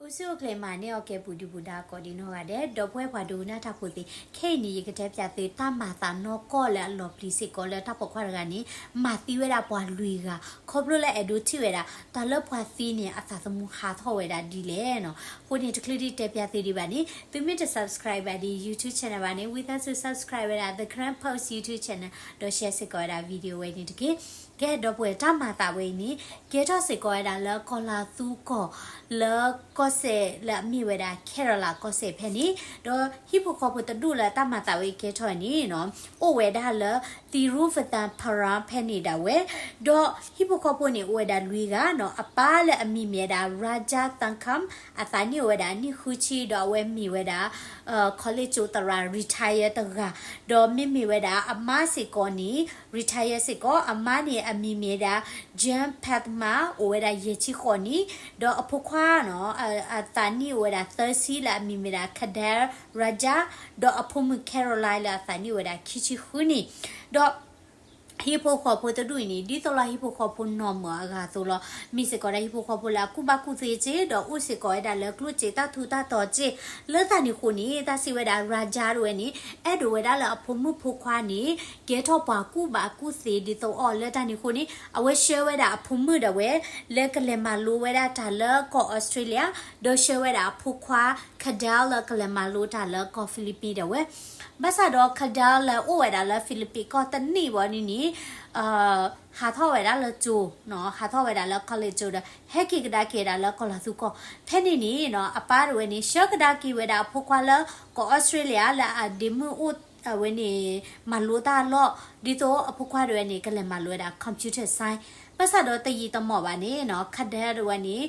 အိၣ်ဆူၣ်အိၣ်ချ့မၤန့ၢ်အီၣ်ကဲပူၤဒုပူၤဒါကိးဒ်နီၢ်ဂၤဒဲး ဒီပုၢ်ဝဲၢ်ပှၤဒိကနၣ်တၢ်ဖိသ့ၣ်, ခဲအံၤန့ၣ် ယကတဲပၠးသုတၢ်မၤသးနီၢ်ကီၢ်လၢအလီၤပျံၤစ့ၢ်ကီးလၢတၢ်ပိာ်ခွါတဂၤန့ၣ် မၤသံဝဲဒၣ်ပှၤလွံၢ်ဂၤ ခီဖျိလၢအဲၣ်ဒိးထံၣ်ဝဲဒၣ် တၢ်လၢပှၤသံန့ၣ် အသးသမူဟးထီၣ်ဝဲဒၣ်ဒ်လဲၣ်နီၤ. အဃိန့ၣ် တချုးဒံးတဲပၠးသုဒံးဘၣ်န့ၣ် သုမ့ၢ်တ subscribe ဘၣ်ဒ် YouTube channel ဘၣ်န့ၣ် ဝံသးစူၤ subscribe ဝဲဒၣ် The Karen Post YouTube channel ဒီး share စ့ၢ်ကီးဝဲဒၣ် video ဝဲန့ၣ်တက့ၢ်. ကဲ ဒီပုၢ်ဝဲၢ် တၢ်မၤသးဝဲအံၤန့ၣ် ကဲထီၣ်စ့ၢ်ကီးဝဲဒၣ်လၢကီၢ်လၤသူကီၢ် လၢကီၢ်စဲၣ်လၢအမ့ၢ်ဝဲဒၣ် Kerala ကီၢ်စဲၣ်ဖဲန့ၣ်, ဒီးဟံၣ်ဖိဃီဖိတဒူၣ်လၢတၢ်မၤသးဝဲအံၤကဲထီၣ်န့ၣ်နီၤ အိၣ်ဝဲဒၣ်လၢ Thiruvananthapuram ဖဲန့ၣ်ဒၣ်ဝဲ, ဒီးဟံၣ်ဖိဃီဖိန့ၣ် အိၣ်ဝဲဒၣ်လွံၢ်ဂၤနီၤ, အပၢ်လၢအမံၤမ့ၢ်ဝဲဒၣ် Raja Thangkham အသးနံၣ်အိၣ်ဝဲဒၣ်နံၣ်ဃုဆံ ဒီးအဝဲမ့ၢ်ဝဲဒၣ် college ကၠိသရၣ် retire တဂၤ, ဒီးမ့မ့ၢ်ဝဲဒၣ်အမါစ့ၢ်ကီးန့ၣ် retire စ့ၢ်ကီး, အမါန့ၣ်အမံၤမ့ၢ်ဝဲဒၣ် Jane Padma အိၣ်ဝဲဒၣ်ယဲၢ်ဆံဃိးနံၣ်, ဒီးအဖိခွါနီၤ အသးနံၣ်အိၣ်ဝဲဒၣ်သၢဆံလၢအမံၤမ့ၢ်ဝဲဒၣ် Kader Raja, ဒီးအဖိမုၣ် Caroline လၢအသးနံၣ်အိၣ်ဝဲဒၣ်ခံဆံဃုနံၣ်, ဒီး ဟံၣ်ဖိဃီဖိတဒူၣ်အံၤန့ၣ် ဒ်သိးလီၤဟံၣ်ဖိဃီဖိနီၢ်မုာ်အဂၤအသိးလီၤ. မ့ၢ်စ့ၢ်ကီးဒၣ်ဟံၣ်ဖိဃီဖိလၢအကူၣ်ဘၣ်ကူၣ်သ့စ့ၢ် ဒီးအိၣ်စ့ၢ်ကီးဝဲဒၣ်လၢကျိၣ်စ့တၢ်ထူးတၢ်တီၤစ့ၢ်, လၢတၢ်န့ၣ်အဃိန့ၣ် တၢ်စံးဝဲဒၣ် Raja တဝဲန့ၣ် အဲၣ်ဒိးဝဲဒၣ်လၢအဖိမုၣ်ဖိခွါန့ၣ် ကဲထီၣ်ပှၤကူၣ်ဘၣ်ကူၣ်သ့ဒ်သိးအီၤ, လၢတၢ်န့ၣ်အဃိန့ၣ် အဝဲဆှၢဝဲဒၣ်အဖိမုၣ်ဒၣ်ဝဲ လၢကလဲၤမၤလိဝဲဒၣ်တၢ်လၢကီၢ် Australia, ဒီးဆှၢဝဲဒၣ်အဖိခွါ Kader လၢကလဲၤမၤလိတၢ်လၢကီၢ် Philippines ဒၣ်ဝဲ. ဘၣ်ဆၣ်ဒီး Kader လၢအိၣ်ဝဲဒၣ်လၢ Philippines ကီၢ်တနံၣ်ဘၣ်န့ၣ်န့ၣ် ဟးထီၣ်ဝဲဒၣ်လၢကၠိ, ဟးထီၣ်ဝဲဒၣ်လၢ college ကၠိဒီး ဟဲက့ၤကဒါက့ၤဝဲဒၣ်လၢကီၢ်လၤသူကီၢ်. ဖဲန့ၣ်န့ၣ်နီၤ အပၢ်တဝဲန့ၣ် ဆှၢကဒါက့ၤဝဲဒၣ်အဖိခွါလၢကီၢ် Australia လၢအဒ့မုၣ်အိၣ်ဝဲန့ၣ် မၤလိတၢ်အလီၢ်, ဒ်သိးအဖိခွါတဝဲန့ၣ် ကလဲၤမၤလိဝဲဒၣ် computer science. ဘၣ်ဆၣ်ဒီးတယံာ်တမီၢ်ဘၣ်န့ၣ်နီၤ Kader တဝဲန့ၣ်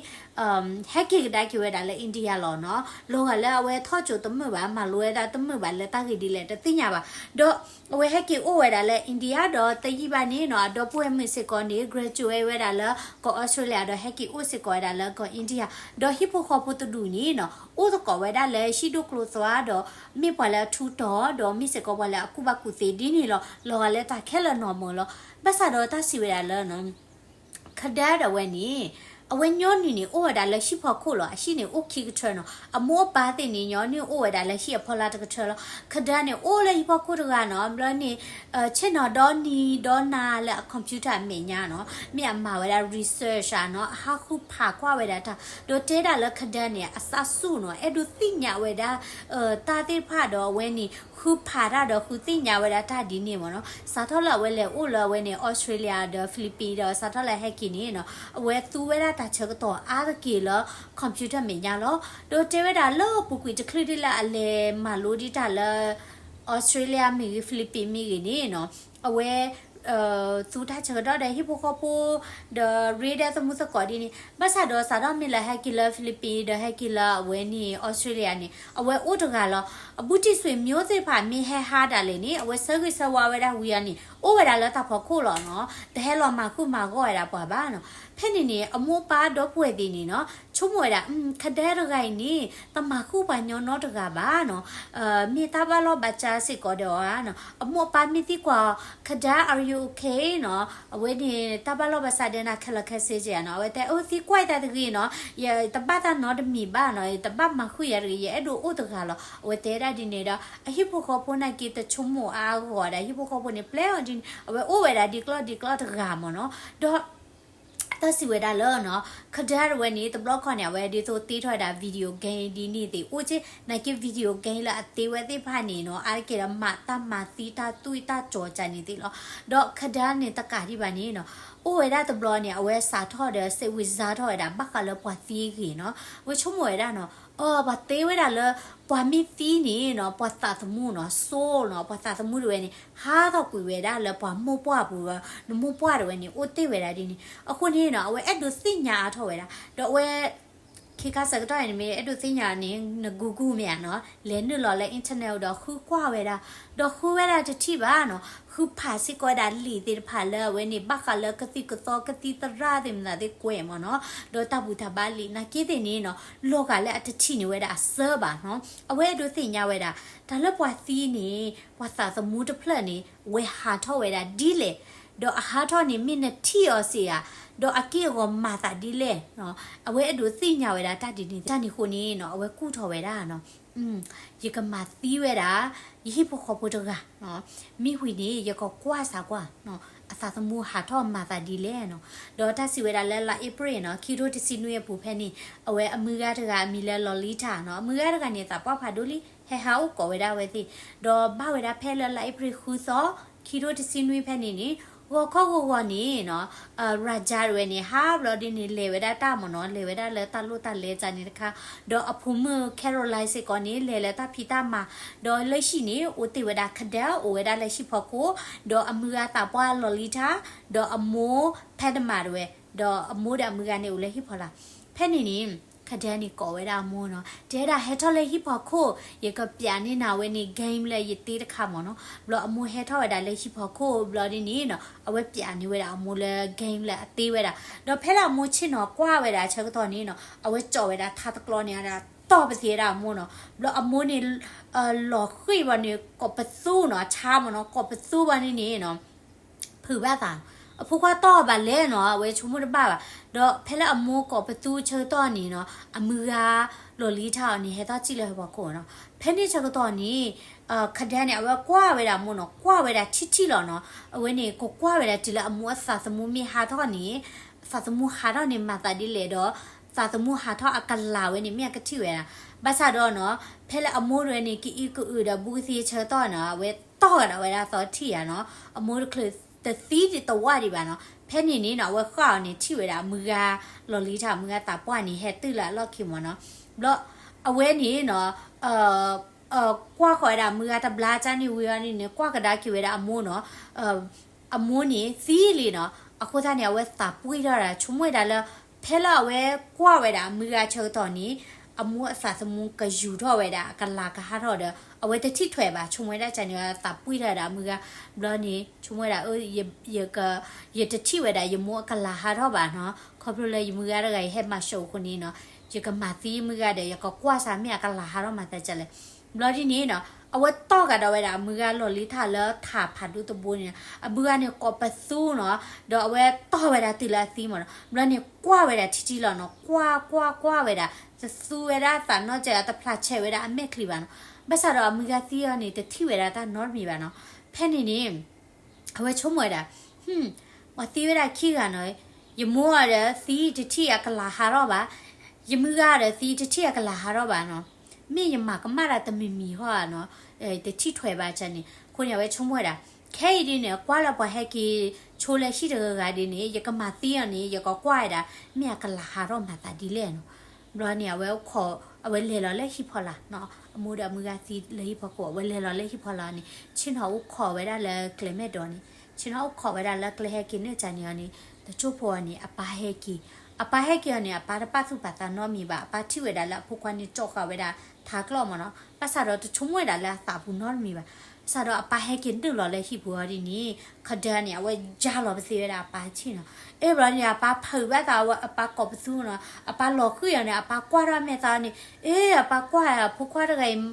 ဟဲက့ၤကဒါက့ၤဝဲဒၣ်လၢ India လီၤနီၤ. လီၤဂာ်လၢအဝဲထီၣ်ကၠိတမုာ်ဘၣ်, မၤလိဝဲဒၣ်တမုာ်ဘၣ် လၢတၢ်ဂ့ၢ်ဒ်လဲၣ်တသ့ၣ်ညါဘၣ်. ဒီးအဝဲဟဲက့ၤအိၣ်ဝဲဒၣ်လၢ India ဒီးတယံာ်ဘၣ်န့ၣ်နီၤ အဒီပုၢ်ဝဲၢ်မုၣ်စ့ၢ်ကီးန့ၣ် graduate ဝဲဒၣ်လၢကီၢ် Australia ဒီးဟဲက့ၤအိၣ်စ့ၢ်ကီးဝဲဒၣ်လၢကီၢ် India, ဒီးဟံၣ်ဖိဃီဖိတဒူၣ်န့ၣ်နီၤ အိၣ်သကိးဝဲဒၣ်လၢဟံၣ်ဒိၣ်ကျိၤသွါဒီး မ့ၢ်ပှၤလၢအထူးတီၤ ဒီးမ့ၢ်စ့ၢ်ကီးပှၤလၢအကူၣ်ဘၣ်ကူၣ်သ့ဒ်န့ၣ်လီၤ. လီၤဂာ်လၢတၢ်ခဲလၢာ်နီၢ်မုာ်လီၤ. ဘၣ်ဆၣ်ဒီးတၢ်စံးဝဲဒၣ်လၢ Kader ဒၣ်ဝဲန့ၣ် အဝဲညီနုၢ်န့ၣ် အိၣ်ဝဲဒၣ်လၢဟံၣ်ဖီခိၣ်လီၤ. အဟံၣ်န့ၣ်အိၣ်ခံကထၢနီၤ. အမိၢ်အပၢ်သ့ၣ်န့ၣ် ညီနုၢ်အိၣ်ဝဲဒၣ်လၢဟံၣ်အဖီလာ်တကထၢလီၤ. Kader န့ၣ် အိၣ်လၢဟံၣ်ဖီခိၣ်တဂၤနီၤ, ဘျီန့ၣ် ဆ့ၣ်နီၤဒီနံၤဒီနၤလၢအ computer အမဲာ်ညါနီၤ, မ့ၢ်အမၤဝဲဒၣ် research ဧါနီၤ, အဟးဃုဖးကွၢ်ဝဲဒၣ်တၢ်, ဒီးတဲဒၣ်လၢ Kader န့ၣ် အစၢ်ဆူၣ်နီၤ, အဲၣ်ဒိးသ့ၣ်ညါဝဲဒၣ် တၢ်သ့ၣ်တဖၣ်ဒီးအဝဲန့ၣ် ဃုဖးတၢ်ဒီးဃုသ့ၣ်ညါဝဲဒၣ်တၢ်ဒ်န့ၣ်မ့ၢ်နီၤ. စးထီၣ်လၢအဝဲလဲၤအိၣ်လၢအဝဲန့ၣ် Australia ဒီး Philippines ဒီးစးထီၣ်လၢဟဲက့ၤန့ၣ်နီၤ, အဝဲသူဝဲဒၣ်တၢ်ဆၢကတီၢ်အါတက့ၢ်လၢ computer မဲာ်ညါလီၤ. ဒီးတဲဝဲဒၣ်လၢပူၤကွံာ်တချုးဒံးလၢအလဲၤမၤလိဒံးတၢ်လၢ Australia မ့ၢ်ဂ့ၤ Philippines မ့ၢ်ဂ့ၤန့ၣ်နီၤ, အဝဲ သူတၢ်ဆၢကတီၢ်ဒီးဟံၣ်ဖိဃီဖိ ဒီးရ့ဒီးသမူသကိးဒ်န့ၣ်, ဘၣ်ဆၣ်ဒီးစးထီၣ်မ့ၢ်လၢဟဲက့ၤလၢ Philippines ဒီးဟဲက့ၤလၢအဝဲန့ၣ် Australia န့ၣ် အဝဲအိၣ်တဂၤလီၤ. အဘူးတံၢ်ဆွေမျိုးသ့ၣ်တဖၣ် မ့ၢ်ဟဲဟးဒၣ်လဲာ်န့ၣ် အဝဲဆၢဂ့ၤဆၢဝါဝဲဒၣ်ဝံၤအီၤန့ၣ် အိၣ်ဝဲဒၣ်လၢတၢ်ဖီခိၣ်လီၤနီၤ, တဟဲလီၤမၤဃုာ်မၤဂီၢ်ဝဲဒၣ်ပှၤဘၣ်နီၤ. ဖဲန့ၣ်န့ၣ် အမိၢ်အပၢ်ဒီပုၢ်ဝဲၢ်သ့ၣ်န့ၣ်နီၤ ဆိကမိၣ်ဝဲဒၣ် Kader တဂၤအံၤန့ၣ် တမၤဃုာ်ပှၤညီနီတဂၤဘၣ်နီၤ, မ့ၢ်တၢ်ဘၣ်လီၢ်ဘၣ်စးစ့ၢ်ကီးဒီးဧါနီၤ. အမိၢ်အပၢ်မ့ၢ်သံကွၢ်အီၤ Kader, are you okay နီၤ, အဝဲန့ၣ် တၢ်ဘၣ်လီၢ်ဘၣ်စးဒဲးနၤခဲလၢာ်ခဲဆ့ဧါနီၤ. အဝဲတဲ အိၣ်သံကွၢ်အသးတဂ့ၤနီၤ, ယတဘၣ်တၢ်နီတမံၤဘၣ်နီၤ, ယတဘၣ်မၤဃုာ်ယၤတဂ့ၤ, ယအဲၣ်ဒိးအိၣ်တဂၤလီၤ. အဝဲတဲဒၣ်ဒ်န့ၣ်ဒီး အဟံၣ်ဖိဃီဖိနာ်က့တဆိကမိၣ်အါအါဂီၢ်ဂီၢ်ဒီး ဟံၣ်ဖိဃီဖိန့ၣ် ပျဲအီၤဒ်န့ၣ် အဝဲအိၣ်ဝဲဒၣ်ဒ်ကျီၢ်ဒ်ကျီၢ်တဂၤမ့ၢ်နီၤ. ဒီး တၢ်စံးဝဲဒၣ်လၢနီၤ Kader တဝဲန့ၣ် တဘျီခီန့ၣ် အဝဲဒ်သိးတ့ထီၣ်ဝဲဒၣ် video game ဒ်န့ၣ်သ့ၣ်အိၣ်က့, နာ်က့ video game လၢအတ့ဝဲသ့ၣ်တဖၣ်န့ၣ်နီၤ အါတက့ၢ်ဒီးမၤတၢ်မၤသံတၢ်သွံၣ်တၢ်စီၤကန့ၣ်သ့ၣ်လီၤ. ဒီး Kader န့ၣ်တကးဒံးဘၣ်န့ၣ်နီၤ အိၣ်ဝဲဒၣ်တဘျီန့ၣ် အဝဲစးထီၣ်ဒီး စိတ်ဝင်စား ထီၣ်ဝဲဒၣ် ဘၣ်ဃးလၢပှၤသံအဂ့ၢ်နီၤ. အဝဲဆိကမိၣ်ဝဲဒၣ်နီၤ အီ ပှၤတ့ဝဲဒၣ်လၢ ပှၤမ့ၢ်သံန့ၣ်နီၤ ပှၤသးသမူနီၤ soul နီၤ ပှၤသးသမူတဝဲန့ၣ် ဟးထီၣ်ကွံာ်ဝဲဒၣ်လၢပှၤမိၢ်ပှၢ်ပူၤဒီး နမိၢ်ပှၢ်တဝဲန့ၣ် အိၣ်တ့ၢ်ဝဲဒၣ်ဒ်န့ၣ်. အဃိန့ၣ်နီၤ အဝဲအဲၣ်ဒိးသ့ၣ်ညါအါထီၣ်ဝဲဒၣ် ဒီးအဝဲ ခ့ခါဆၢကတီၢ်န့ၣ် မ့ၢ်အဲၣ်ဒိးသ့ၣ်ညါန့ၣ် န Google မ့ၢ်ဧါနီၤ လဲၤနုာ်လီၤလၢ internet ဒီးဃုကွၢ်ဝဲဒၣ်, ဒီးဃုဝဲဒၣ်တထံၣ်ဘၣ်နီၤ ဃုဖးစ့ၢ်ကီးဝဲဒၣ်လံာ်သ့ၣ်တဖၣ်လၢအဝဲန့ၣ် ဘၣ်ဃးလၢကသံၣ်ကသီကသံၣ်သရၣ်သ့ၣ်မနုၤသ့ၣ်ကွဲးမ့ၢ်နီၤ ဒီးတၢ်ဘူၣ်တၢ်ဘါလံာ်နာ်က့သ့ၣ်န့ၣ်နီၤ လီၤဂာ်လၢအတထံၣ်န့ၢ်ဝဲဒၣ်အစၢဘၣ်နီၤ. အဝဲအဲၣ်ဒိးသ့ၣ်ညါဝဲဒၣ် တၢ်လၢပှၤသံန့ၣ် ပှၤသးသမူတဖျၢၣ်န့ၣ် ဝဲဟးထီၣ်ဝဲဒၣ်ဒ်လဲၣ်, ဒီးအဟးထီၣ်န့ၣ် မ့ၢ်နထံၣ်အီၤစ့ၢ်ဧါ, ဒီးအက့ၢ်အဂီၤမၤသးဒ်လဲၣ်, အဝဲအဲၣ်ဒိးသ့ၣ်ညါဝဲဒၣ်တၢ်ဒ်န့ၣ်, တၢ်န့ၣ်အဃိန့ၣ်နီၤ အဝဲကူၣ်ထီၣ်ဝဲဒၣ်နီၤ, ယကမၤသံဝဲဒၣ် ယဟံၣ်ဖိဃီဖိတဂၤ, မ့ၢ်ဝံၤန့ၣ် ယကကွၢ်စးကွၢ် အသးသမူဟးထီၣ်မၤသးဒ်လဲၣ်နီၤ. ဒီးတၢ်စံးဝဲဒၣ်လၢလါအ့ဖြ့ၣ်နီၤ ခံထိတဆံနွံအပူၤဖဲန့ၣ် အဝဲအမုၢ်ဂၤတဂၤအမံၤလၢလီၤလံထၣ်နီၤ, အမုၢ်ဂၤတဂၤန့ၣ် သးပှၢ်ဖးဒိၣ်လံ ဟဲဟးအိၣ်ကိးဝဲဒၣ်ဝဲသ့ၣ်, ဒီးဘၣ်ဝဲဒၣ်ဖဲလၢလါအ့ဖြ့ၣ်ဃုသီ ခံထိတဆံနွံဖဲန့ၣ်န့ၣ် ဂီၤခီဂီၤဂီၤန့ၣ်နီၤ ရၤကၠါတဝဲန့ၣ် ဟးဘျီဒ်န့ၣ် လဲၤဝဲဒၣ်တၢ်မ့ၢ်နီၤ, လဲၤဝဲဒၣ်လၢတၢ်လိၣ်တၢ်လဲၤကၢ်န့ၣ်တခါ, ဒီးအဖိမုၣ် Caroline စ့ၢ်ကီးန့ၣ် လဲၤလၢတၢ်ဖံးတၢ်မၤ, ဒီးလၢဟံၣ်န့ၣ် အိၣ်တ့ၢ်ဝဲဒၣ်ခဒဲ အိၣ်ဝဲဒၣ်လၢဟံၣ်ဖီခိၣ်, ဒီးအမုၢ်ဂၤသးပှၢ်လီၤလံထၣ်, ဒီးအမိၢ် ဖဲတမၤတဝဲ, ဒီးအမိၢ်ဒီးအမုၢ်ဂၤန့ၣ်အိၣ်လၢဟံၣ်ဖီလာ်, ဖဲန့ၣ်န့ၣ် ခဒဲန့ၣ်ကိးဝဲဒၣ်အမိၢ်နီၤ, တဲဒၣ်ဟဲထီၣ်လၢဟံၣ်ဖီခိၣ် ယကပျးန့ၢ်နၤဝဲန့ၣ် game လၢယတ့တခါမ့ၢ်နီၤ, ဘျီအမိၢ်ဟဲထီၣ်ဝဲဒၣ်လၢဟံၣ်ဖီခိၣ်ဘျီဒ်န့ၣ်နီၤ အဝဲပျးန့ၢ်ဝဲဒၣ်အမိၢ်လၢ game လၢအတ့ဝဲဒၣ်, ဒီးဖဲလၢအမိၢ်ဆ့ၣ်နီၤကွၢ်ဝဲဒၣ်ဆၢကတီၢ်န့ၣ်နီၤ အဝဲကၠီးဝဲဒၣ်ထါတကျီန့ၣ် တီၢ်ပသံးဝဲဒၣ်အမိၢ်နီၤ, ဘျီအမိၢ်န့ၣ် လီၤဃံၣ်ဘၣ်န့ၣ် ကိးပသူနီၤ အဆါမ့ၢ်နီၤ ကိးပသူဘၣ်န့ၣ်န့ၣ်နီၤ ဖုးဘၣ်သး, အဖိခွါတီၢ်ဘၣ်လဲၣ်နီၤ အဝဲဆိကမိၣ်တဘၣ်ဘၣ်, ဒီးဖဲလၢအမိၢ်ကိးပသူဆၢကတီၢ်န့ၣ်နီၤ အမုၢ်ဂၤလီၤလံထၣ်အီၤန့ၣ် ဟဲထီၣ်စံၣ်လၢဟံၣ်ဖီခိၣ်နီၤ, ဖဲန့ၣ်ဆၢကတီၢ်န့ၣ် ခဒဲန့ၣ် အဝဲကွၢ်ဝဲဒၣ်အမိၢ်နီၤ ကွၢ်ဝဲဒၣ်ထံထံလီၤနီၤ, အဝဲန့ၣ်ကကွၢ်ဝဲဒၣ်တုၤလၢအမိၢ်အသးသမူမ့ၢ်ဟးထီၣ်န့ၣ် သးသမူဟးထီၣ်န့ၣ်မၤသးဒ်လဲၣ်ဒီး သးသမူဟးထီၣ်အကလၤဝဲန့ၣ် မ့ၢ်အကထံၣ်ဝဲဒၣ်, ဘၣ်ဆၣ်ဒီးနီၤ ဖဲလၢအမိၢ်တဝဲန့ၣ် ကအံးကအုးဒီးဘူးကသ့ဆၢကတီၢ်နီၤ အဝဲတီၢ်ကဒီးဝဲဒၣ်သီထံၣ်ဧါနီၤ, အမိၢ်တချုးတသံတဝၢ်ဒံးဘၣ်နီၤ, ဖဲန့ၣ်န့ၣ်နီၤ အဝဲဃၣ်အီၤန့ၣ် ထံၣ်ဝဲဒၣ်အမုၢ်ဂၤလီၤလံထၣ် အမုၢ်ဂၤသးပှၢ်န့ၣ် ဟဲတုၤလၢအလီၢ်ခံမ့ၢ်နီၤ, ဘျီအဝဲန့ၣ်နီၤ ကွၢ်ဃီၤဝဲဒၣ်အမုၢ်ဂၤတဘျါကၢ်န့ၣ်ဝံၤအီၤန့ၣ်န့ၣ် ကွၢ်ကဒါက့ၤဝဲဒၣ်အမိၢ်နီၤ, အမိၢ်န့ၣ်သံလံနီၤ, အဃိသတးန့ၣ် အဝဲသးပှံၢ်ထီၣ်ဒၣ် ဆိကမိၣ်ဝဲဒၣ်လၢ ဖဲလၢအဝဲကွၢ်ဝဲဒၣ်အမုၢ်ဂၤဆၢကတီၢ်န့ၣ် အမိၢ်အသးသမူကယူၤထီၣ်ဝဲဒၣ် အကလၤကဟးထီၣ်ဒီး အဝဲတထံၣ်ထွဲဘၣ် ဆိကမိၣ်ဝဲဒၣ်န့ၣ် သးပှံၢ်ထီၣ်ဝဲဒၣ်အမုၢ်ဂၤ, ဘျီန့ၣ် ဆိကမိၣ်ဝဲဒၣ် ယတထံၣ်ဝဲဒၣ်ယမိၢ်အကလၤဟးထီၣ်ဘၣ်နီၤ, ခီဖျိလၢယမုၢ်ဂၤတဂၤအံၤဟဲမၤစိာ်အဃိန့ၣ်နီၤ, ယကမၤသံမုၢ်ဂၤဒီး ယကကွၢ်စးမ့ၢ်အကလၤဟးထီၣ်မၤသးဒ်လဲၣ် ဘျီဒ်န့ၣ်နီၤ အဝဲတီၢ်ကဒီးဝဲဒၣ်အမုၢ်ဂၤလီၤလံထၣ်လၢထးဖးဒိၣ်တဘိန့ၣ်, အမုၢ်ဂၤန့ၣ်ကိးပသူနီၤ, ဒီးအဝဲတီၢ်ဝဲဒၣ်တုၤလၢအသံမ့ၢ်နီၤ, ဘျီန့ၣ်ကွၢ်ဝဲဒၣ်ထံထံလီၤနီၤ, ကွၢ်ကွၢ်ကွၢ်ဝဲဒၣ်, တသူဝဲဒၣ်သးနီတစဲး တဖျးဆဲးဝဲဒၣ်အမဲာ်ချံဘၣ်နီၤ, ဘၣ်ဆၣ်ဒီးအမုၢ်ဂၤသံအီၤန့ၣ် တထံၣ်ဝဲဒၣ်တၢ်နီတမံၤဘၣ်နီၤ, ဖဲန့ၣ်န့ၣ် အဝဲဆိကမိၣ်ဝဲဒၣ်, ပှၤသံဝဲဒၣ်ခံဂၤနီၤ, ယမိၢ်အီၤဒီးသံတထံၣ်အကလၤဟးထီၣ်ဘၣ်, ယမုၢ်ဂၤဒီးသံတထံၣ်အကလၤဟးထီၣ်ဘၣ်နီၤ, မ့ၢ်ယမၤကမၣ်တၢ်တမံၤမံၤဟီနီၤ, တထံၣ်ထွဲဘၣ်န့ၣ်, အဃိန့ၣ် အဝဲဆိကမိၣ်ဝဲဒၣ်, ခဲအံၤဒ်န့ၣ် ကွၢ်လၢပှၤဟဲက့ၤဆိလၢဟံၣ်တဂၤဂၤဒ်န့ၣ် ယကမၤသံအီၤန့ၣ် ယကကွၢ်ဝဲဒၣ် မ့ၢ်အကလၤဟးထီၣ်မၤသးဒ်လဲၣ်နီၤ, ဘျီန့ၣ် အဝဲအိၣ်ခိး, အဝဲလဲၤလီၤလၢဟံၣ်ဖီလာ်, အမိၢ်ဒီးအမုၢ်ဂၤသံလၢဟံၣ်ဖီခိၣ် အဝဲလဲၤလီၤလၢဟံၣ်ဖီလာ်န့ၣ် ဆ့ၣ်နီၤအိၣ်ခိးဝဲဒၣ်လၢကျဲမဲာ်ဒိးန့ၣ်, ဆ့ၣ်နီၤအိၣ်ခိးဝဲဒၣ်လၢကျဲဟဲက့ၤန့ၢ်ကၢန့ၣ်အီၤန့ၣ်, တစိၢ်ဖိအီၤန့ၣ် အပၢ်ဟဲက့ၤ, အပၢ်ဟဲက့ၤအီၤန့ၣ် အပၢ်တပာ်သူၣ်ပာ်သးနီတမံၤဘၣ်, အပၢ်ထံၣ်ဝဲဒၣ်လၢအဖိခွါန့ၣ်ကၠီဃာ်ဝဲဒၣ်ထးကျီၢ်မ့ၢ်နီၤ, ဘၣ်ဆၣ်ဒီးတဆိကမိၣ်ဝဲဒၣ်လၢအသးပူၤနီတမံၤဘၣ်, ဘၣ်ဆၣ်ဒီးအပၢ်ဟဲက့ၤနုာ်လီၤလၢဟံၣ်ပူၤအီၤဒ်န့ၣ် ခဒၢန့ၣ် အဝဲယါလီၤပသ့ဝဲဒၣ်အပၢ်ထံၣ်နီၤ, အ့ၣ်ဘျီန့ၣ် အပၢ်ဖုးဘၣ်သးဝဲ အပၢ်ကိးပသူနီၤ, အပၢ်လီၤဃံၣ်အီၤန့ၣ် အပၢ်ကွၢ်ထီၣ်မဲာ်သးန့ၣ်, အ့ၣ် အပၢ်ကွၢ်အဖိခွါတဂၤအံၤ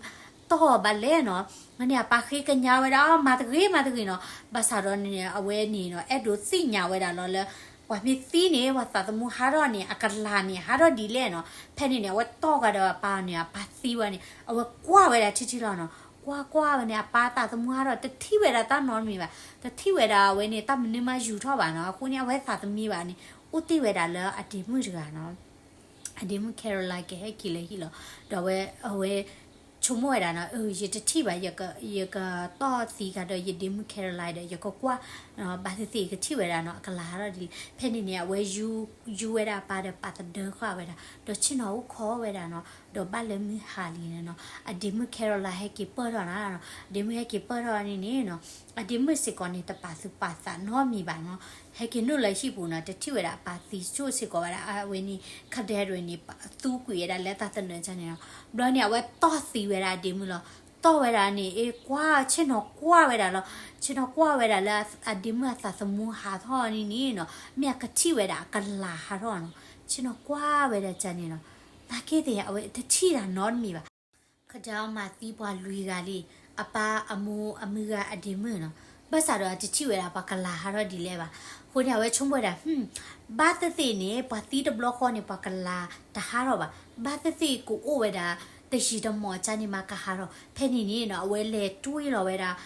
တီၢ်ဘၣ်လဲၣ်နီၤ, န့ၣ် အပၢ်ဃ့ကညးဝဲဒၣ် မၤတဂ့ၤ မၤတဂ့ၤနီၤ, ဘၣ်ဆၣ်ဒီးန့ၣ် အဝဲန့ၣ်နီၤ အဲၣ်ဒိးသ့ၣ်ညါဝဲဒၣ်လီၤလၢ ပှၤမ့ၢ်သံန့ၣ် ပှၤသးသမူဟးထီၣ်န့ၣ် အကလၤန့ၣ် ဟးထီၣ်ဒ်လဲၣ်နီၤ, ဖဲန့ၣ်န့ၣ် အဝဲတီၢ်ကဒီးအပၢ်န့ၣ် အပၢ်သံဝဲန့ၣ် အဝဲကွၢ်ဝဲဒၣ်ထံထံလီၤနီၤ, ကွၢ်ကွၢ်ဝဲန့ၣ် အပၢ်သးသမူဟးထီၣ် တထံၣ်ဝဲဒၣ်တၢ်နီတမံၤဘၣ်, တထံၣ်ဝဲဒၣ်အဝဲန့ၣ် တၢ်မနုၤမးယူၤထီၣ်ဘၣ်နီၤ, အဃိန့ၣ် အဝဲသးသမံဘၣ်န့ၣ် အိၣ်တ့ၢ်ဝဲဒၣ်လၢအဒ့မုၣ်တဂၤနီၤ အဒ့မုၣ် Caroline ကဟဲက့ၤလၢဟံၣ်လီၤ, ဒီးအဝဲ အဝဲ ဆိကမိၣ်ဝဲဒၣ်နီၤ, အၢ ယတထံၣ်ဘၣ်, ယကတီၢ်သံကဒီးယဒ့မုၣ် Caroline ဒီး ယကကွၢ် ဘၣ်သ့ၣ်သ့ၣ် ယကထံၣ်ဝဲဒၣ်နီၤ အကလၤဟးထီၣ်ဒ်လဲၣ်, ဖဲန့ၣ်န့ၣ် အဝဲ ယူဝဲဒၣ်အပၢ်ဒီးပာ်သဒၢဃာ်ဝဲဒၣ်, ဒီးဆ့ၣ်နီၤအိၣ်ခိးဝဲဒၣ်နီၤ, ဒီးဘၣ်လၢမုၢ်ဟါလံန့ၣ်နီၤ, အဒ့မုၣ် Caroline ဟဲက့ၤပၢၢ်ထီၣ်နီၤ, အဒ့မုၣ်ဟဲက့ၤပၢၢ်ထီၣ်န့ၣ်န့ၣ်နီၤ, အဒ့မုၣ်စ့ၢ်ကီးန့ၣ် တပာ်သူၣ်ပာ်သးနီတမံၤဘၣ်နီၤ, ဟဲက့ၤနုာ်လၢဟံၣ်ပူၤနီၤ, တထံၣ်ဝဲဒၣ်အပၢ်သံကၠိၣ်စ့ၢ်ကီးဝဲဒၣ်, အဝဲန့ၣ် ခဒဲဒၣ်န့ၣ် သူကွံာ်ဝဲဒၣ်လၢတၢ်သနၢၣ်န့ၣ်နီၤ, ဘျီန့ၣ် အဝဲတီၢ်သံဝဲဒၣ်အဒ့မုၣ်လီၤ, တီၢ်ဝဲဒၣ်န့ၣ် အ့ၣ် ကွၢ် ဆ့ၣ်နီၤကွၢ်ဝဲဒၣ်လီၤ, ဆ့ၣ်နီၤကွၢ်ဝဲဒၣ်လၢအဒ့မုၣ်အသးသမူဟးထီၣ်န့ၣ်န့ၣ်နီၤ, မ့ၢ်အကထံၣ်ဝဲဒၣ်အကလၤဟးထီၣ်နီၤ, ဆ့ၣ်နီၤကွၢ်ဝဲဒၣ်န့ၣ်နီၤ, နာ်က့သ့ၣ် အဝဲတထံၣ်တၢ်နီတမံၤဘၣ် ခဒၢမၤသံပှၤလွံၢ်ဂၤလံ, အပၢ်အမိၢ်အမုၢ်ဂၤအဒ့မုၣ်နီၤ, ဘၣ်ဆၣ်ဒီးအတထံၣ်ဝဲဒၣ်ပှၤကလၤဟးထီၣ်ဒ်လဲၣ်ဘၣ်. အဃိန့ၣ် အဝဲဆိကမိၣ်ဝဲဒၣ် ဘၣ်သ့ၣ်သ့ၣ်န့ၣ် ပှၤသံတဘျီဃီန့ၣ် ပှၤကလၤတဟးထီၣ်ဘၣ်. ဘၣ်သ့ၣ်သ့ၣ်ကအိၣ်ဝဲဒၣ် တယံာ်တမီၢ်အကန့ၣ်မးကဟးထီၣ်. ဖဲန့ၣ်န့ၣ်နီၤ အဝဲလဲၤတွံၢ်လီၤဝဲဒၣ်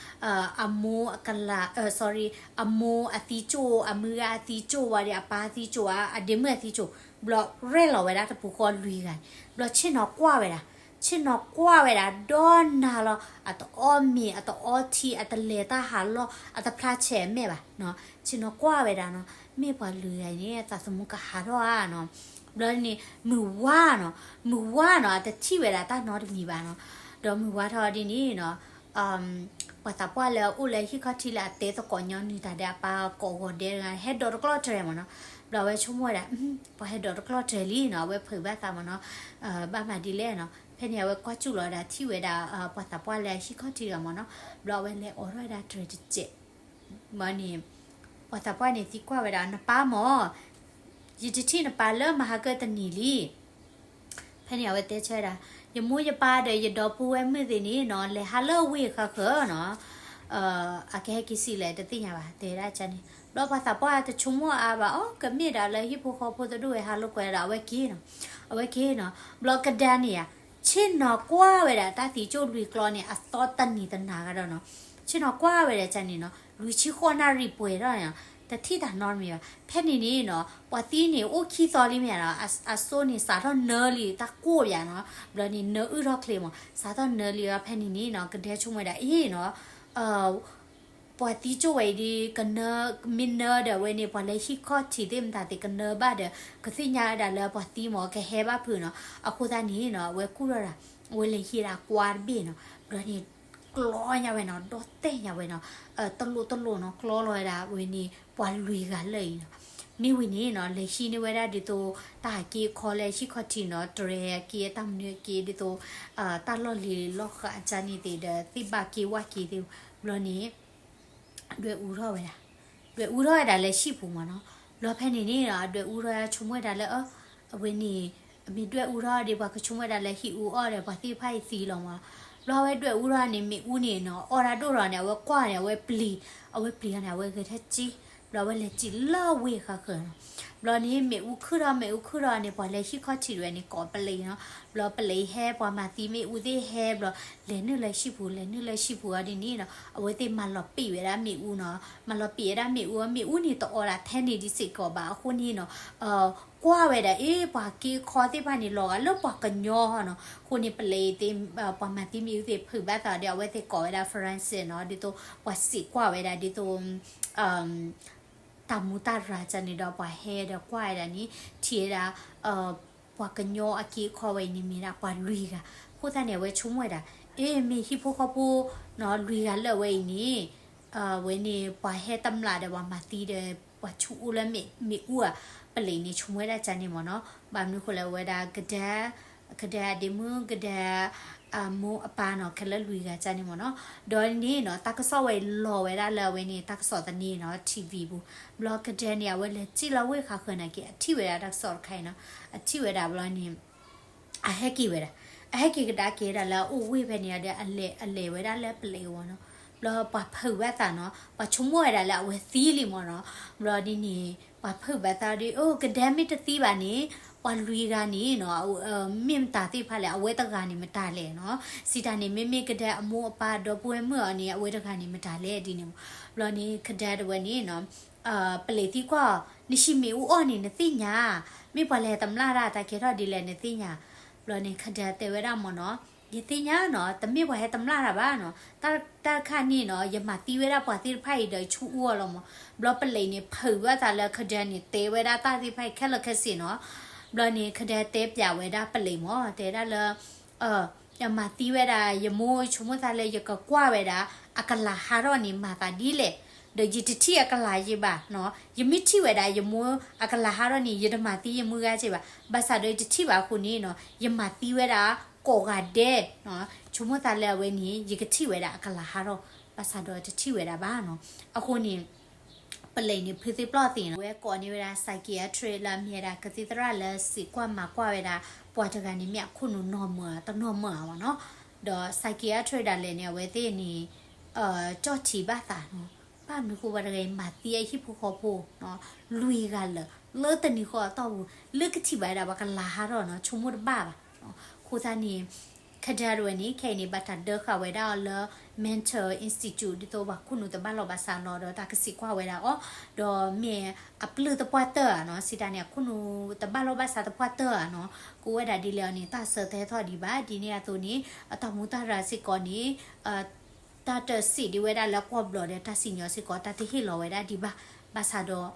အမိၢ်အကလၤ sorry အမိၢ်အသံကၠိၣ် အမုၢ်ဂၤအသံကၠိၣ်ဝဲဒီး အပၢ်အသံကၠိၣ်ဧါ အဒ့မုၣ်အသံကၠိၣ်, ဘျီရဲၣ်လီၤဝဲဒၣ်တပူၤဃီလွံၢ်ဂၤန့ၣ် ဘျီဆ့ၣ်နီၤကွၢ်ဝဲဒၣ် ဆ့ၣ်နီၤကွၢ်ဝဲဒၣ်ဒီနၤလီၤ. အတအီၣ်မ့ၤ အတအီထံ အတလဲၤတၢ်ဟးလီၢ် အတဖျါဆဲးအမဲာ်ဘၣ်နီၤ. ဆ့ၣ်နီၤကွၢ်ဝဲဒၣ်နီၤ မ့ၢ်ပှၤလွံၢ်ဂၤအံၤန့ၣ် သးသမူကဟးထီၣ်ဧါနီၤ. ဘျီန့ၣ် မုၢ်ဝါနီၤ မုၢ်ဝါနီၤ အတထံၣ်ဝဲဒၣ်တၢ်နီတမံၤဘၣ်နီၤ. ဒီးမုၢ်ဝါထီၣ်ဒ်န့ၣ်နီၤ ပှၤသးပှၢ်လၢအအိၣ်လၢဟံၣ်ခီၣ်ထံးလၢအတဲသကိးညီနုၢ်တၢ်ဒီးအပၢ်ကိးဂီၤဒဲတဂၤ ဟဲဒိးတကျီၢ်တြဲၤမးနီၤ. ဘျီအဝဲဆိကမိၣ်ဝဲဒၣ် ပှၤဟဲဒိးတကျီၢ်တြဲၤလံနီၤ အဝဲဖုးဘၣ်သးမးနီၤ ဘၣ်မၤဒ်လဲၣ်နီၤ. ဖဲန့ၣ် အဝဲကွၢ်စူၣ်လီၤဝဲဒၣ် ထံၣ်ဝဲဒၣ် ပှၤသးပှၢ်လၢအဟံၣ်ခီၣ်ထံးတဂၤမးနီၤ. ဘျီအဝဲလဲၤအိးထီၣ်ဝဲဒၣ်တြဲၤတစဲး ဘျီန့ၣ် ပှၤသးပှၢ်န့ၣ်သံကွၢ်ဝဲဒၣ် နပၢ်မး ယတထံၣ်နပၢ်လၢမဟါကတနံၤလံ. ဖဲန့ၣ် အဝဲတဲဆၢဝဲဒၣ် ယမိၢ်ယပၢ်ဒီးယဒီပုၢ်ဝဲၢ်မုၣ်သ့ၣ်န့ၣ်နီၤ လဲၤဟးလၢဝ့ၢ်ဃါဃၢၤနီၤ အကဟဲက့ၤဆံးလဲၣ်တသ့ၣ်ညါဘၣ် တဲဒၣ်ကန့ၣ်. ဘျီပှၤသးပှၢ်တဆိကမိၣ်အါဘၣ် အိ ကမ့ၢ်ဒၣ်လၢဟံၣ်ဖိဃီဖိတဒူၣ်ဝဲဟးလိာ်ကွဲဒီး အဝဲက့ၤနီၤ အဝဲက့ၤနီၤ. ဘျီကဒါန့ၣ်ဧါ ဆ့ၣ်နီၤကွၢ်ဝဲဒၣ်တၢ်သံကၠိၣ်လွံၢ်ကျီန့ၣ် အသီတနံၤတနၤဂၤဒီးနီၤ ဆ့ၣ်နီၤကွၢ်ဝဲဒၣ်ကန့ၣ်နီၤ လွံၢ်ဆံဃိးနၣ်ရံၣ်ပှဲၤထီၣ်န့ၣ်နီၤ တထံၣ်တၢ်နီတမံၤဘၣ်. ဖဲန့ၣ်န့ၣ်နီၤ ပှၤသံန့ၣ်အိၣ်ခံသီလံမ့ၢ်ဧါနီၤ အစိန့ၣ်စးထီၣ်နၢလံတၢ်ကိၢ်ပၠးနီၤ ဘျီန့ၣ် နၢအုၣ်ထီၣ်ချ့မး စးထီၣ်နၢလံအီၤ ဖဲန့ၣ်န့ၣ်နီၤ ကဒဲဆိကမိၣ်ဝဲဒၣ် အ့နီၤ ပှၤသံကၠိၣ်ဝဲအံၤဒီး ကနၢ မ့ၢ်နၢဒီးဝဲန့ၣ် ပှၤလၢဟံၣ်ခီၣ်ထံးသ့ၣ်မတၤသ့ၣ် ကနၢဘၣ်ဒီး ကသ့ၣ်ညါဝဲဒၣ်လၢပှၤသံမး ကဟဲဘၣ်ဖုးနီၤ. အဃိသတးန့ၣ်နီၤ အဝဲကူၣ်ထီၣ်ဒၣ် အဝဲလဲၤဟံးဒၣ်ကွါတဘ့ၣ်နီၤ ဘျီန့ၣ် ကျီညါဝဲနီၤ ဒီတဲာ်ညါဝဲနီၤ တလိၣ်တလိၣ်နီၤ ကျီလီၤဝဲဒၣ်ဝဲန့ၣ် ပှၤလွံၢ်ဂၤလၢာ်အံၤနီၤ. မ့ၢ်ဝံၤန့ၣ်နီၤ လဲၤဟံးန့ၢ်ဝဲဒၣ်ဒ်သိး တၢ်အက့အခီလၢဟံၣ်ခီၣ်ထံးနီၤ တြဲၤအက့ အတၢ်မနုၤအက့ ဒ်သိး တၢ်လီၢ်လံၤလီၢ်ဃးအကန့ၣ်သ့ၣ်ဒီး သ့ၣ်ဘၣ်က့ဝၣ်က့သ့ၣ် ဘျီန့ၣ် ဒွဲၣ်အူထီၣ်ဝဲဒၣ် ဒွဲၣ်အူထီၣ်ဝဲဒၣ်လၢဟံၣ်ပူၤမးနီၤ. ဘျီဖဲန့ၣ်န့ၣ်နီၤ အဒွဲၣ်အူထီၣ်ဆိကမိၣ်ဝဲဒၣ်လၢ အဝဲန့ၣ် အမ့ၢ်ဒွဲၣ်အူထီၣ်ဒီး ပှၤကဆိကမိၣ်ဝဲဒၣ်လၢဟံၣ်အူအီၣ်ဒီး ပှၤသ့ၣ်တဖၣ်အံၤသံလီၤမး. ဘျီအဝဲဒွဲၣ်အူထီၣ်န့ၣ် မ့ၣ်အူန့ၣ်နီၤ အီၣ်တၢ်ဒိၣ်ထီၣ်န့ၣ် အဝဲကွၢ်န့ၣ် အဝဲပျံၤ အဝဲပျံၤအီၤန့ၣ် အဝဲဂဲၤထၢၣ်စ့ ဘျီအဝဲလဲၤစံးလၢဝ့ၢ်ဃါဃၢၤနီၤ. ဘျီန့ၣ် မ့ၣ်အူခုၣ်ထီၣ် မ့ၣ်အူခုၣ်ထီၣ်န့ၣ် ပှၤလၢဟံၣ်ခီၣ်ထံးတဝဲန့ၣ် ကိးပလံးနီၤ. ဘျီပလံးဟဲ ပှၤမၤသံမ့ၣ်အူသ့ၣ်ဟဲ ဘျီ လဲၤနုာ်လၢဟံၣ်ပူၤ လဲၤနုာ်လၢဟံၣ်ပူၤအီၤဒ်န့ၣ်နီၤ အဝဲသ့ၣ်မၤလီၤပံာ်ဝဲဒၣ်မ့ၣ်အူနီၤ. မၤလီၤပံာ်ဝဲဒၣ်မ့ၣ်အူ မ့ၣ်အူန့ၣ်တအီၣ်ဒၣ်ထဲန့ၣ်ဒ်စ့ၢ်ကီးဘၣ် အဃိန့ၣ်နီၤ ကွၢ်ဝဲဒၣ် အ့ ပှၤက့အခီသ့ၣ်တဖၣ်န့ၣ် လီၤဂာ်လၢပှၤကညီနီၤ. အဃိန့ၣ် ပလံးသ့ၣ် ပှၤမၤသံမ့ၣ်အူသ့ၣ် ဖုးဘၣ်သးဒီး အဝဲသ့ၣ်ကိးဝဲဒၣ် forensic နီၤ ဒ်သိး ပှၤစံးကွၢ်ဝဲဒၣ်ဒ်သိး တၢ်မူတၢ်ရၤကန့ၣ်ဒီး ပှၤဟဲဒီးကွၢ်ဝဲဒၣ်န့ၣ် ထံၣ်ဝဲဒၣ် ပှၤကညီအက့အခီဝဲအံၤန့ၣ် မ့ၢ်ဒၣ်ပှၤလွံၢ်ဂၤ. အဃိသတးန့ၣ် အဝဲဆိကမိၣ်ဝဲဒၣ် အ့ မ့ၢ်ဟံၣ်ဖိဃီဖိနီၤ လွံၢ်ဂၤလၢာ်ဝဲအံၤန့ၣ် ဝဲန့ၣ် ပှၤဟဲတမျၢ်ဒီးပှၤမၤသံဒီး ပှၤဆူၣ်အိၣ်လၢမ့ၣ်အူဧါ ပလံးန့ၣ် ဆိကမိၣ်ဝဲဒၣ်ကန့ၣ်မးနီၤ. ဘၣ်မနုၤဃိလဲၣ် ဝဲဒၣ်ကဒဲ ကဒဲအဒ့မုၣ် ကဒဲအမိၢ်အပၢ်နီၤ ခဲလၢာ်လွံၢ်ဂၤကန့ၣ်မးနီၤ. ဒီးန့ၣ်နီၤ တၢ်ကစီၣ်ဝဲအံၤလီၤဝဲဒၣ်လၢအဝဲန့ၣ် တၢ်ကစီၣ်သန့နီၤ ထံၣ်ဝံၤပူၤ. ဘျီကဒဲန့ၣ် အဝဲလဲၤစံၣ်လီၤဝ့ၢ်ဃါဃၢၤနာ်က့ အထံၣ်ဝဲဒၣ်တၢ်ကစီၣ်တခါအံၤနီၤ အထံၣ်ဝဲဒၣ်ဘျီန့ၣ် အဟဲက့ၤဝဲဒၣ် အဟဲက့ၤကဒါက့ၤဝဲဒၣ်လၢအအိၣ်ဝ့ၢ်ဖဲန့ၣ်ဒီး အလဲၤ အလဲၤဝဲဒၣ်လၢပလံးအဂီၢ်နီၤ. ဘျီပှၤဖုးဘၣ်သးနီၤ ပှၤဆိကမိၣ်ဝဲဒၣ်လၢအဝဲသံလံမးနီၤ. ဘျီဒ်န့ၣ် ပှၤဖုးဘၣ်သးဒီး အိ ကဒဲမ့ၢ်တသံဘၣ်န့ၣ် ပှၤလွံၢ်ဂၤန့ၣ်နီၤ မ့ၢ်မတၤသ့ၣ်တဖၣ်လဲၣ် အဝဲတဂၤန့ၣ်မတၤလဲၣ်နီၤ. စံးတၢ်န့ၣ် မ့မ့ၢ်ကဒဲအမိၢ်အပၢ်ဒီပုၢ်ဝဲၢ်မုၣ်အီၤန့ၣ် အဝဲတဂၤန့ၣ်မတၤလဲၣ်ဒ်န့ၣ်မး. ဘျီန့ၣ် ကဒဲတဝဲန့ၣ်နီၤ ပလံးသံကွၢ်အီၤ နဟံးမ့ၣ်အူအီၣ်န့ၣ် နသ့ၣ်ညါ မ့ၢ်ပှၤလဲၤတမျၢ်တၢ်တၢ်ကဲထီၣ်ဒ်လဲၣ်နသ့ၣ်ညါ. ဘျီန့ၣ် ကဒဲတဲဝဲဒၣ်မးနီၤ ယသ့ၣ်ညါနီၤ တမ့ၢ်ပှၤဟဲတမျၢ်တၢ်ဘၣ်နီၤ တၢ်တခါန့ၣ်နီၤ ယမၤသံဝဲဒၣ်ပှၤသ့ၣ်တဖၣ်အံၤဒီးယဆူၣ်အူအီၣ်လီၤမး. ဘျီပလံးန့ၣ် ဖုးဘၣ်သးလၢကဒဲန့ၣ် တဲဝဲဒၣ်တၢ်သ့ၣ်တဖၣ်အံၤခဲလၢာ်ခဲဆ့နီၤ. ဘျီန့ၣ် ကဒဲတဲပျးဝဲဒၣ်ပလံးမး တဲဒၣ်လၢ ယမၤသံဝဲဒၣ် ယမိၢ်ဆိကမိၣ်သးလၢယကကွၢ်ဝဲဒၣ် အကလၤဟးထီၣ်န့ၣ် မၤသးဒ်လဲၣ်, ဒီးယတထံၣ်အကလၤယံၤဘၣ်နီၤ, ယမ့ၢ်ထံၣ်ဝဲဒၣ်ယမိၢ်အကလၤဟးထီၣ်န့ၣ် ယတမၤသံယမုၢ်ဂၤက့ဘၣ်, ဘၣ်ဆၣ်ဒီးယတထံၣ်ဘၣ်အဃိန့ၣ်နီၤ ယမၤသံဝဲဒၣ်ကိးဂၤဒဲး, ဆိကမိၣ်သးလၢအဝဲန့ၣ် ယကထံၣ်ဝဲဒၣ်အကလၤဟးထီၣ်, ဘၣ်ဆၣ်ဒီးတထံၣ်ဝဲဒၣ်ဘၣ်နီၤ, အဃိန့ၣ် ပလံးန့ၣ် ဖုသ့ၣ်ပျီၢ်သ့ၣ်နီၤ, အဝဲကိးန့ၢ်ဝဲဒၣ် psychiatrist လၢအမ့ၢ်ဝဲဒၣ်ကသံၣ်သရၣ်လၢစံးကွၢ်မၤကွၢ်ဝဲဒၣ် ပှၤတဂၤန့ၣ်မ့ၢ်အခိၣ်နူာ်နီၢ်မၢၢ်ဧါ တနီၢ်မၢၢ်ဧါမးနီၤ, ဒီး psychiatrist ဒၣ်လဲာ်န့ၣ် အဝဲသ့ၣ်န့ၣ် ကၠီၣ်ထံးဘၣ်သးနီၤ, ဘၣ်မနုၤဃိပှၤတဂၤအံၤမၤသံအဟံၣ်ဖိဃီဖိနီၤ လွံၢ်ဂၤလၢာ် လၢတနံၤဃီအတီၢ်ပူၤ လၢကထံၣ်ဘၣ်ဝဲဒၣ်ပှၤကလၤဟးထီၣ်နီၤ ဆိကမိၣ်တဘၣ်ဘၣ်နီၤ. အဃိသတးန့ၣ် ခဒၢတဝဲန့ၣ် ခဲအံၤန့ၣ် ဘၣ်တၢ်ဒၢဃာ်ဝဲဒၣ်အီၤလၢ mental institute ဒ်သိးပှၤခိၣ်နူာ်တဘၣ်လီၢ်ဘၣ်စးလီၤဒီးတၢ်ကစံးကွၢ်ဝဲဒၣ်အီၤ ဒီးမ့ၢ်အပျုၢ်သပှၢ်တၢၢ်ဧါနီၤ စံးတၢ်န့ၣ် အခိၣ်နူာ်တဘၣ်လီၢ်ဘၣ်စးသပှၢ်တၢၢ်ဧါနီၤ ကအိၣ်ဝဲဒၣ်ဒ်လဲၣ်အီၤန့ၣ် တၢ်ဆၢတဲထီၣ်ဒံးဘၣ် ဒ်န့ၣ်အသိးန့ၣ် အတၢ်မူတၢ်ရၢစ့ၢ်ကီးန့ၣ် တၢ်တစံးဒံးဝဲဒၣ်လၢကွီၢ်ဘျီၣ်ဒီးတၢ်စံၣ်ညီၣ်စ့ၢ်ကီး တၢ်တဟ့ၣ်လီၤဝဲဒၣ်ဒံးဘၣ်. ဘၣ်ဆၣ်ဒီး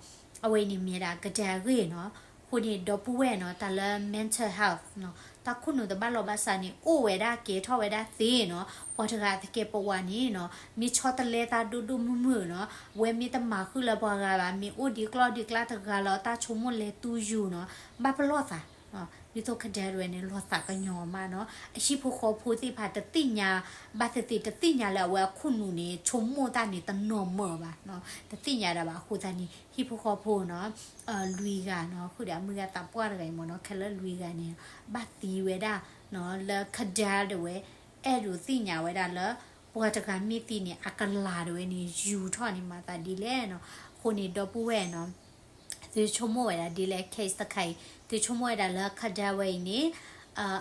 အဝဲအံၤန့ၣ်မ့ၢ်ဒၣ်ကဒါအဂ့ၢ်နီၤ. အဃိန့ၣ် ဒီပုၢ်ဝဲၢ်နီၤ တၢ်လၢ mental health နီၤ တၢ်ခိၣ်နူာ်တဘၣ်လီၢ်ဘၣ်စးန့ၣ် အိၣ်ဝဲဒၣ်ကဲထီၣ်ဝဲဒၣ်သ့နီၤ. ပှၤတဂၤအသကဲးပဝးန့ၣ်နီၤ မ့ၢ်ဆီတလဲသးဒိၣ်ဒိၣ်မုၢ်မုၢ်နီၤ အဝဲမ့ၢ်တမၤဃုာ်လၢပှၤဂၤဘၣ် မ့ၢ်အိၣ်ဒံးကျီၢ်ဒံးကျါတဂၤလီၤ တၢ်ဆိကမိၣ်လဲၤတူၢ်ယူၤနီၤ ဘၣ်ပလီၢ်သး ဒ်သိးခဒၢတဝဲန့ၣ် လီၤသးကညီၤမးနီၤ. အဟံၣ်ဖိဃီဖိသ့ၣ်တဖၣ်တသ့ၣ်ညါ ဘၣ်သ့ၣ်သ့ၣ်တသ့ၣ်ညါလၢအဝဲအခိၣ်နူာ်န့ၣ် ဆိကမိၣ်တၢ်န့ၣ်တနီၤမၢၢ်ဘၣ်နီၤ တသ့ၣ်ညါဒၣ်ဘၣ်. အဃိသတးန့ၣ် ဟံၣ်ဖိဃီဖိနီၤ လွံၢ်ဂၤနီၤ ဃုာ်ဒီးအမုၢ်ဂၤသးပှၢ်တဂၤအံၤမ့ၢ်နီၤ ခဲလၢာ်လွံၢ်ဂၤန့ၣ် ဘၣ်သံဝဲဒၣ်နီၤ လၢခဒၢတဝဲ အဲၣ်ဒိးသ့ၣ်ညါဝဲဒၣ်လၢ ပှၤတဂၤမ့ၢ်သံန့ၣ် အကလၤတဝဲန့ၣ် ယူၤထီၣ်န့ၣ်မၤသးဒ်လဲၣ်နီၤ. အဃိန့ၣ် ဒီပုၢ်ဝဲၢ်နီၤ သုဆိကမိၣ်ဝဲဒၣ်ဒ်လဲၣ် case တခါအံၤ သုဆိကမိၣ်ဝဲဒၣ်လၢခဒၢဝဲအံၤန့ၣ်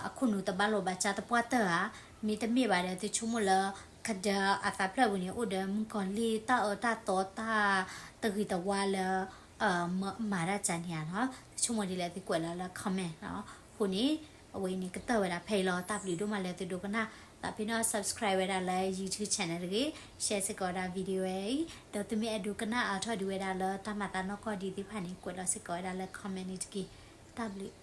အခိၣ်နူာ်တဘၣ်လီၢ်ဘၣ်စးသပှၢ်တၢၢ်ဧါ မ့တမ့ၢ်ဘၣ်ဒီး သုဆိကမိၣ်လၢ ခဒၢအသးဖျၢၣ်ပူၤန့ၣ် အိၣ်ဒီးမုၣ်ကီၤလံၢ်တၢ်အၢတၢ်သီတၢ်တဂ့ၤတဝါလၢ မၤတၢ်ကန့ၣ်ဧါနီၤ. သုဆိကမိၣ်ဒ်လဲၣ် သုကွဲးလီၤလၢ comment နီၤ. အဃိန့ၣ် အဝဲအံၤန့ၣ် ကတၢၢ်ဝဲဒၣ်ဖဲအံၤလီၤ. တၢ်ဘျုးဒိၣ်မးလၢသုဒိကနၣ် သးဖဲန့ၣ် subscribe ဝဲဒၣ်လၢ YouTube channel တဂ့ၤ, share စ့ၢ်ကီးဝဲဒၣ် video ဝဲအံၤ, ဒီးသုမ့ၢ်အဲၣ်ဒိးကနၣ်အါထီၣ်ဒံးဝဲဒၣ်လၢတၢ်မၤသးနီၢ်ကီၢ်ဒံးသ့ၣ်တဖၣ်န့ၣ် ကွဲးလီၤစ့ၢ်ကီးဝဲဒၣ်လၢ comment န့ၣ်တက့ၢ်. တၢ်ဘျုး